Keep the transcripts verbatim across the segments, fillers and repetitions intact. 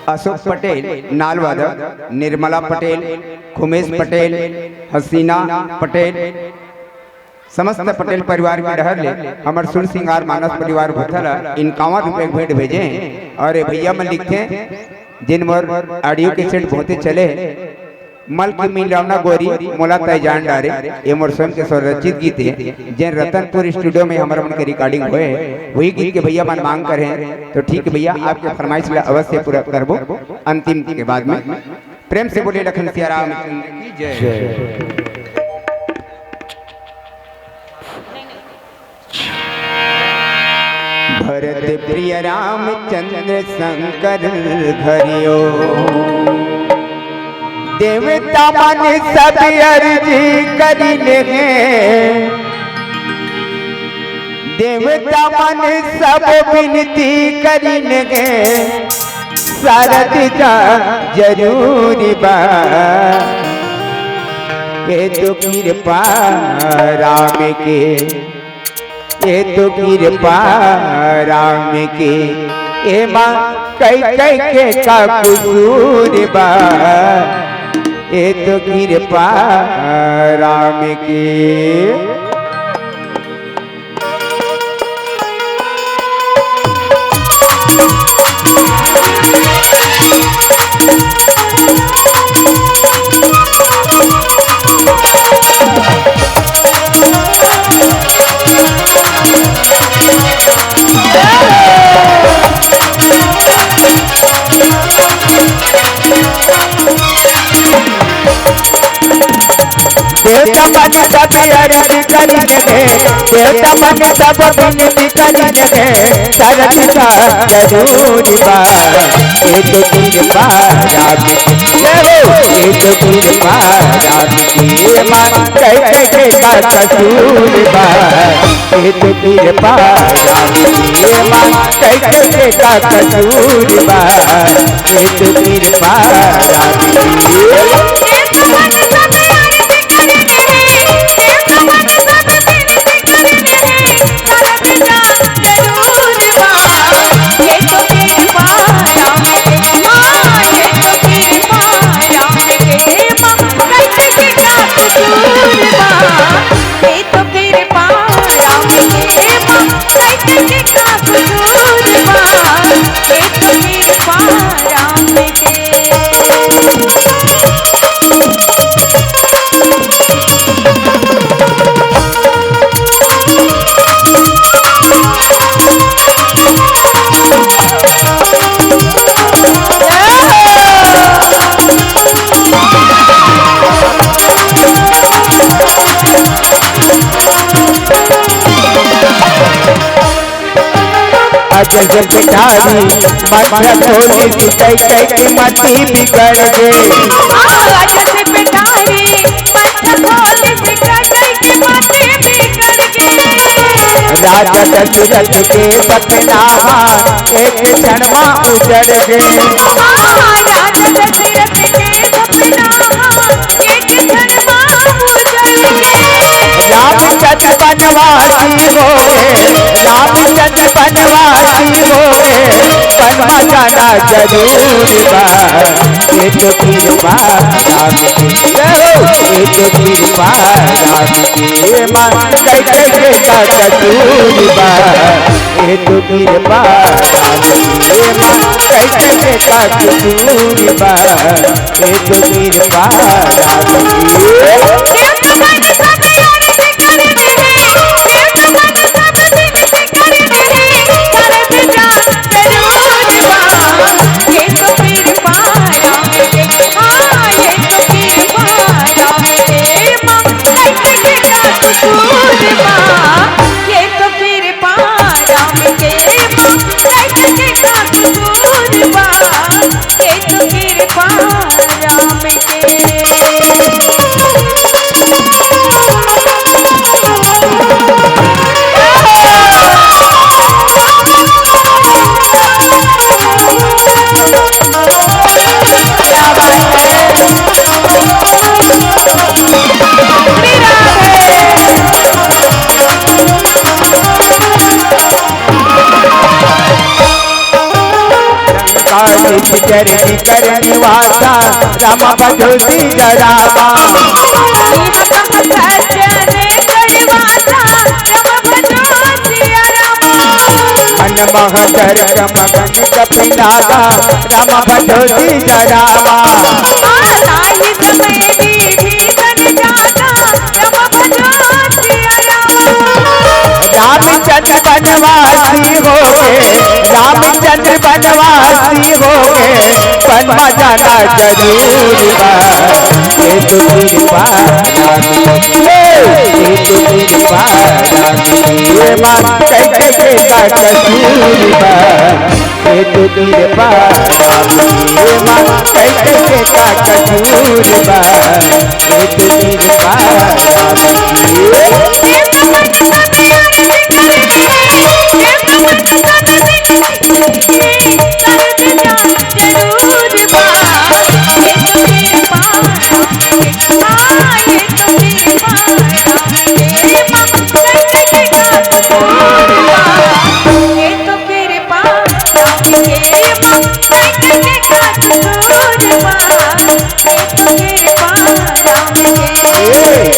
अशोक पटेल नालवादक, निर्मला पटेल, खुमेश पटेल, हसीना पटेल, समस्त पटेल परिवार के डहर ले हमर सुर सिंगार मानस परिवार भूथा ल इनकावन रुपया के भेंट भेजे हे। अउ ए भैया मन लिखथे, जेन मोर audio cassette बहुते चले हे, मल के मिलौना गोरी मोला तै जान डारे, ए मोर स्वयं के स्वरचित गीत हे, जेन रतनपुर studio में हमर मन के recording होए हे, वही गीत के भैया मन मांग करे हे। तो ठीक हे भैया, आपके फरमाइश ला अवश्य पूरा करबो अंतिम के बाद में। प्रेम से बोलिए लखन सिया रामचंद्र की जय। भरत प्रिय रामचंद्र शंकर हरिओ। देवता मन सब अर्जी करिन हे, देवता मन सब विनती करिन हे, सारथी जा जरूरी बा। ए तो कृपा राम के, ए तो कृपा राम के, एमा कई कई के का कसूर बा। ए तो कृपा राम के। देवता मन सब अर्जी करिन हे, देवता मन सब विनती करिन हे, सारथी जा जरूरी बा। ए तो कृपा राम के, ए तो कृपा राम के, एमा कई कई के का कसूर बा। ए तो कृपा राम के, एमा कई कई के का कसूर बा। ए तो कृपा राम के। अजस पेटारी मंत्र खोली, कई कई के मति बिगड़ गे। हाँ, अजस पेटारी मंत्र खोली, कई कई के मति बिगड़ गे। राजा दशरथ के सपना मा एक क्षण मा उजड़ गे। हाँ, राजा दशरथ के सपना मा एक क्षण मा उजड़ गे। रामचंद्र बनवासी हो रे, रामचंद्र बनवासी हो रे, बनवा जाना जरूर बा। ए तो कृपा राम के, ए तो कृपा राम के, एमा कई कई के का कसूर बा। ए तो कृपा राम के, एमा कई कई के का कसूर बा। ए तो कृपा राम के। चरणी कर निवासा राम भजो सिया रामा। मन मह चरण मगन कपिनादा राम भजो सिया रामा। रामचंद्र बनवासी हो गे, रामचंद्र बनवासी हो गे, पनमा जाना जरूर बा। ये तो कृपा राम की, ये तो कृपा राम की, ये माँ कैसे का कसूर बा। ये तो कृपा राम की, ये माँ कैसे का कसूर बा। ये तो कृपा राम की। ए,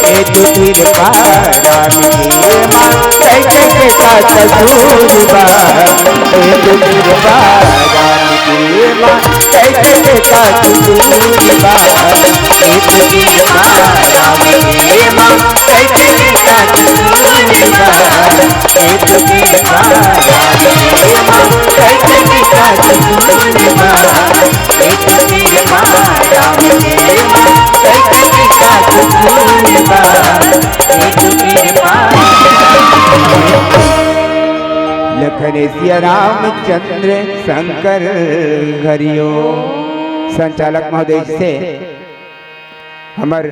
ए तो कृपा राम के माँ, कैसे के का कसूर बा। ए तो कृपा राम के माँ, कैसे के का कसूर बा। ए तो कृपा राम के माँ, कैसे के का कसूर बा। ए तो कृपा राम के माँ, कैसे के का कसूर बा। लखन सिया रामचंद्र शंकर हरिओ। संचालक महोदय से हमर